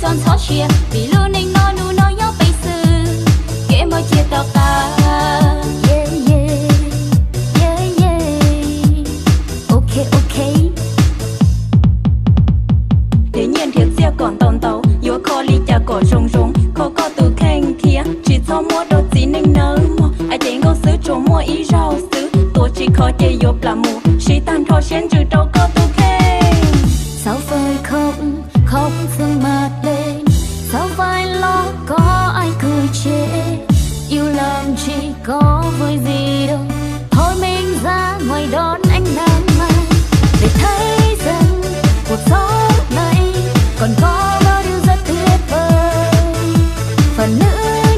Txhob ntxhov siab vim lub neej no hnub no nyob peb xwb, kev mob cia tom qab. Nrhiav nyiaj nrhiav txiaj kom ntau ntau, yuav kho li cas kom zoo zoo, kho koj tus kheej thiab tsis txhob muab rau txiv neej nawb mog. Hais cev nkauj xwb tsuas muaj ib zaug xwb, tua tsis kho ces yuav plam mus, siv tag nrho siab ntsws rau koj tus kheej. Sao phải khóc, khóc sương mà đêm, sao phải lo có ai gửi trên, yêu làm chi có vui gì đâu, thôi mình ra ngoài đón ánh nắng mai, để thấy rằng cuộc sống này còn có bao điều rất tuyệt vời. Phần nữ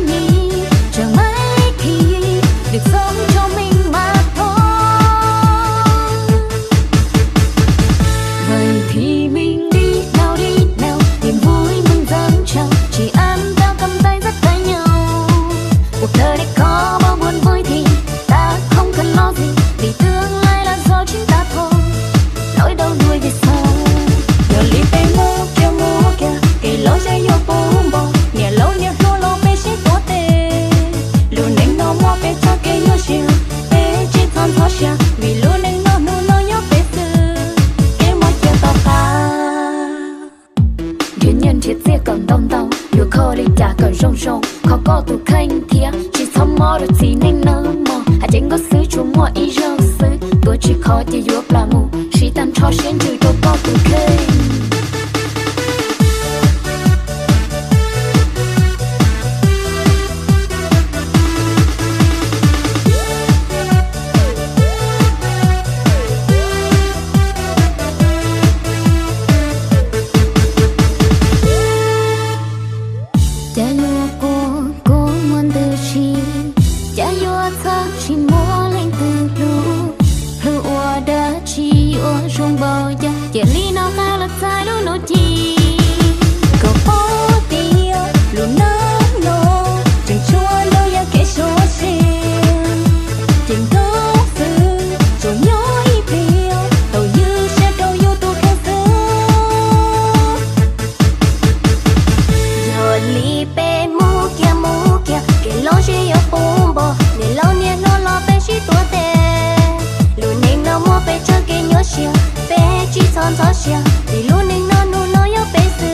nhi chẳng mấy khi được sống cho mình mà thôi. Vậy thì mình đi nào đi nào, tìm vui mừng dâng trào, chỉ ăn táo cầm tay dắt tay nhau. Cuộc đời này có bao buồn vui thì ta không cần lo gì, vì tương lai là do chính ta thôi. Nỗi đau nuối về sau. Yog li peb mus kiag mus kiag, kev lom zem yuav puv npo, niam laus niam hluas los peb sib tuav tes. Lub neej no muaj peb txoj kev nyuaj siab, peb tsis txhob ntxhov siab, vim lub neej no hnub no nyob peb xwb, kev mob cia tom qab. Nrhiav nyiaj nrhiav txiaj kom ntau ntau, yuav kho li cas kom zoo zoo, kho koj tus kheej thiab tsis txhob mob rau txiv neej nawb mog. Hais cev nkauj xwb tsuas muaj ib zaug xwb, tua tsis kho ces yuav plam mus, siv tag nrho siab ntsws rau koj tus kheej. Cas yuav quaj quaj muaj ntws si, cas yuav txhawj tsis muaj leej twg hlub, hlub ua dab tsi yuav zoo npaum cas, cia li noj qab los txais lub nuj ci. Koj paub tias lub neej no tseem tshuav ntau yam kev suav sia, ces nkauj xwb tsuas nyob ib pliag, tau ywj siab rau yus tus kheej xwb. Yog li peb mus kiag mus kiag, kev lom zem yuav puv npo, niam laus niam hluas los peb sib tuav tes. Lub neej no muaj peb txoj kev nyuaj siab, peb tsis txhob ntxhov siab, vim lub neej no hnub no yog peb xwb,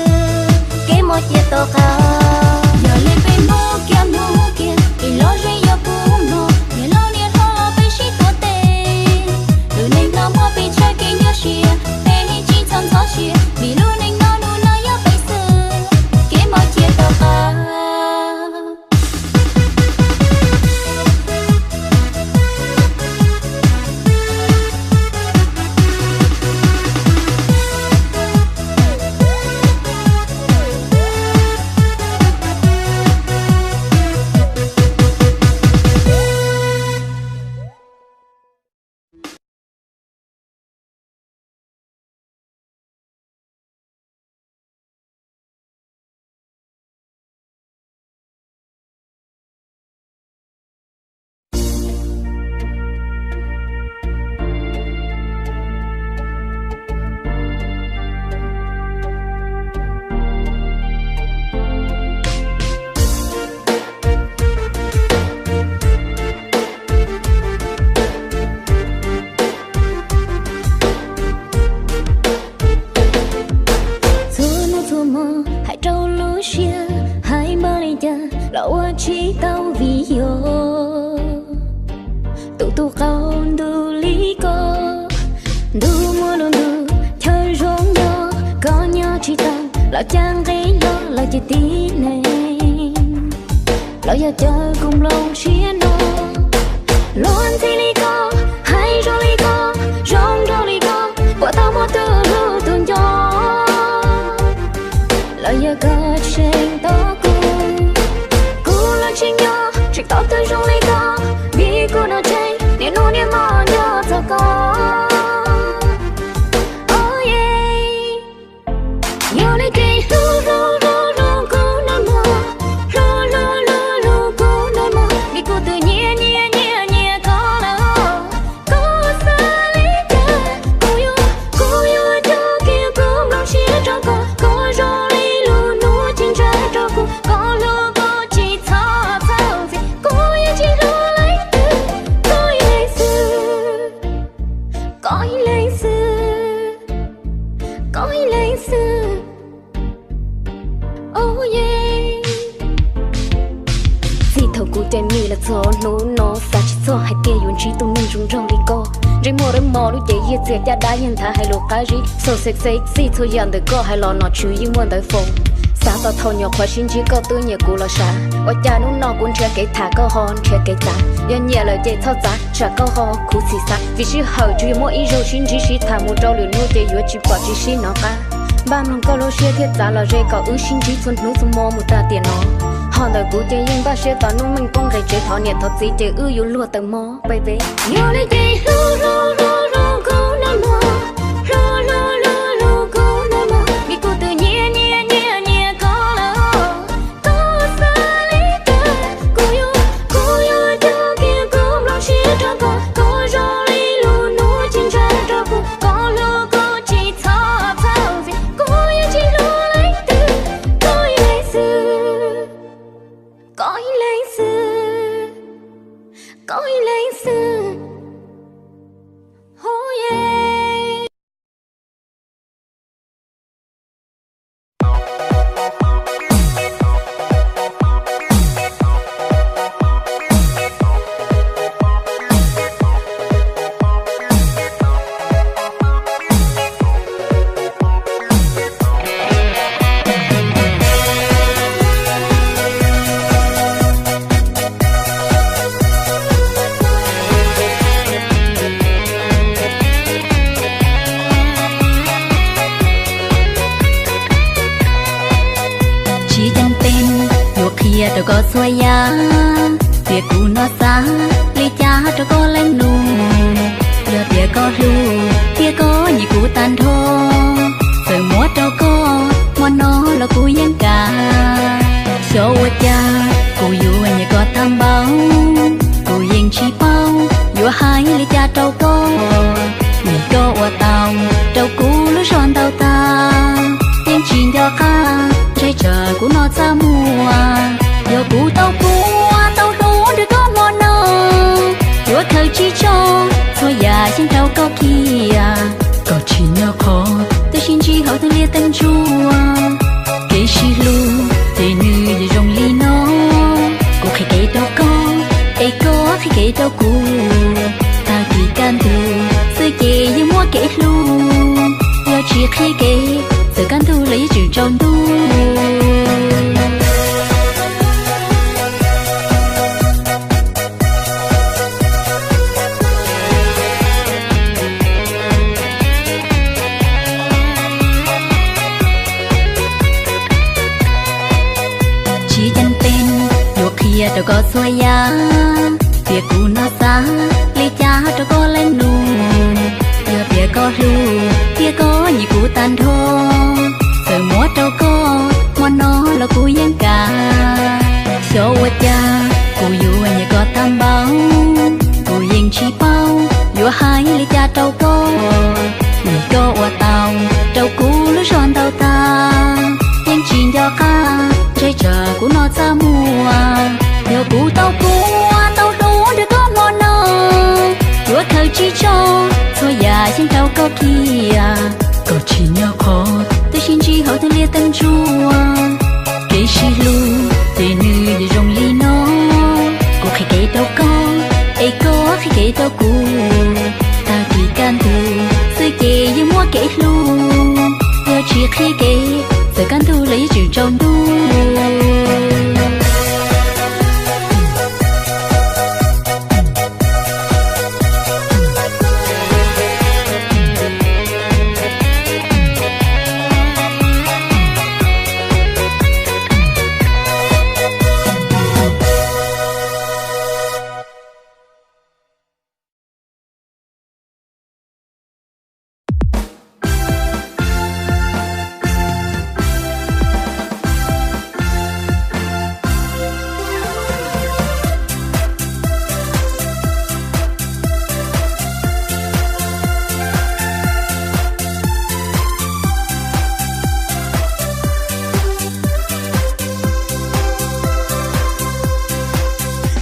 kev mob cia tom qab. Yog li peb mus kiag mus kiag, kev lom zem yuav puv npo, niam laus niam hluas los peb sib tuav tes. Lub neej no muaj peb txoj kev nyuaj siab, peb tsis txhob ntxhov siab, vim lub neej no hnub no yog peb xwb, kev mob cia tom qab. Txhua hnub txhua hmo hais rau lub siab, hais npaum li cas los ua tsis tau vim yog tus tus qau ntuj li ko. Ntuj muaj lub ntuj chaw zoo nyob, koj nyob tsis tau los cas nqis los lawv ces tib neeg. Los yog caw kuv nplooj siab no, luag ntxhi li koj, hais zoo li koj, zoo nraug li koj, puas tau muaj tus hlub tus nco. Los yog koj tseem tos kuv, kuv los tsis nyob, tseem tos tus zoo li koj, vim kuv no tseem niaj hnub niaj hmo nco txog koj. Oh yeah. Yog li ces hlub hlub hlub hlub kuv nawb mog, hlub hlub hlub hlub kuv nawb mog, vim kuv Txij thaum kuv cem nws los txog hnub no, xav tsis txog hais tias yuav ntsib tus neeg zoo nraug li koj. Ntsej muag dawb mos, lub cev yiag txias, caj dab yeej nthav, hais lus qab zib, so sexy, txhua yam ntawm koj hais los nom tswv yeej muaj ntawv foom. Xav tau thaum nyuam qhuav sib ntsib koj twb nyiam kuv los sav, ua cas hnub no kuv nrhiav kev tham koj ho nrhiav kev txav. Yog nyiam lawm ces txhob txav, tsam koj ho khuv xim xav. Vim sij hawm tsuas yog muaj ib zaug, sib ntsib sib tham mus rau lwm hnub ces yuav tsis pom tsis sib hnov qab. Npaj mloog koj lub siab thiab txav los ze kom wb sib ntsib txhua hnub txhua hmo mus tag tiam no. Ho ntawm kuv ces yeej npaj siab tos hnub meej poob nqis tsev, thov niam thov txiv ces wb yuav luag tawm mob, baby. Yog li ces hlub hlub hlub hlub kuv nawb mog, hlub hlub hlub hlub kuv nawb mog, vim kuv twb nyiam nyiam nyiam nyiam koj lawm. Koj xav li cas kuv yuav, kuv yuav coj kiag kuv nplooj siab rau koj, koj zoo li lub hnub cev ntshav rau kuv, koj hlub kuv tsis txhob txhawj vim kuv yuav tsis hlub leej twg, koj ib leeg xwb, koj ib leeg xwb, koj ib leeg xwb. Hu ye. Tsis ceeb pes yuav qhia rau koj txhua yam, tiam kuv no xav li cas rau koj leej nus. Yog tias koj hlub thiab koj nyiam kuv tag nrho, txawm muab rau koj hmo no los kuv yeej kam. Xyov ua cas kuv yuav nyiam koj tag npaum, kuv yeej tsis paub yuav hais li cas rau koj. Vim koj ua tau rau kuv lub zog ntau tag, yeej tsis nco qab ntshai tsam kuv no txaj muag. Yog kuv tau puag tau hlub nrog koj hmo no, yuav khaws tsis tso txhua yam yeej rau koj kiag. Kom tsim nyog qhov twb sib ntsib hauv tus liaj teeb ntsuab, kev sib hlub ces nws yuav zoo li no. Kuv qhia kev rau koj, es koj qhia kev rau kuv. Tag kis kaj ntug xwb ces yeej muaj kev hlub, yog tsis qhia kev, txawm kaj ntug los yeej tseem tsaus ntuj. Tsis ceeb pes yuav qhia rau koj txhua yam, tiam kuv no xav li cas rau koj leej nus. Yog tias koj hlub thiab koj nyiam kuv tag nrho, txawm muab rau koj hmo no los kuv yeej kam. Xyov ua cas kuv yuav nyiam koj tag npaum, kuv yeej tsis paub yuav hais li cas rau koj. Vim koj ua tau rau kuv lub zog ntau tag, yeej tsis nco qab ntshai tsam kuv no txaj muag. Yog kuv tau puag tau hlub nrog koj hmo no, yuav khaws tsis tso txhua yam yeej rau koj kiag. Kom tsim nyog qhov twb sib ntsib hauv tus liaj teeb ntsuab, kev sib hlub ces nws yuav zoo li no. Kuv qhia kev rau koj, es koj qhia kev rau kuv. Tag kis kaj ntug xwb ces yeej muaj kev hlub, yog tsis qhia kev, txawm kaj ntug los yeej tseem tsaus ntuj.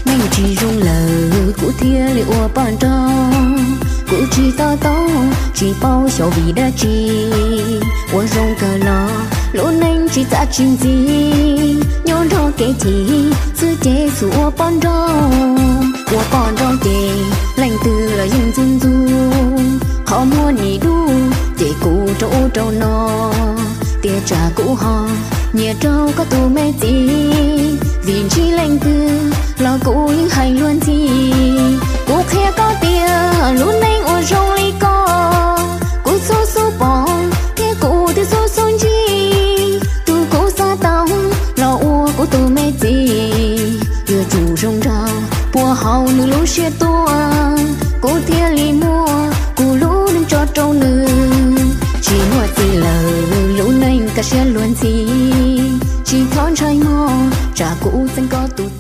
Neej tsis zoo lawm kuv thiaj li ua poj nrauj, kuv tsis to taub tsis paub xyov vim dab tsi. Ua zoo kawg los Lub neej tsis txaj tsis ntxim, nyob nrog kev chim xwb ces xub ua poj nrauj. Ua poj nrauj ces leej twg los yeej ntxub ntxub, qhov muag nim dub ces kuv rau ub rau no. Tiam sis kuv ho nyiam rau koj tus me txiv, vim ntsib leej twg los kuv yeej hais luag ntxhi. Kuv qhia koj tias lub neej uas zoo li ko, kuv xub xub pom thiab kuv twb xub xub ntsib. Tus kuv xav tau los ua kuv tus me txiv, yuav tsum zoo nraug puag hauv nws lub siab tuaj, kuv thiaj li muab kuv lub neej tso rau nws. Tsis muaj txiv lawm lub neej kaj siab luag ntxhi, tsis txhob ntshai mog tsam kuv txeeb koj tus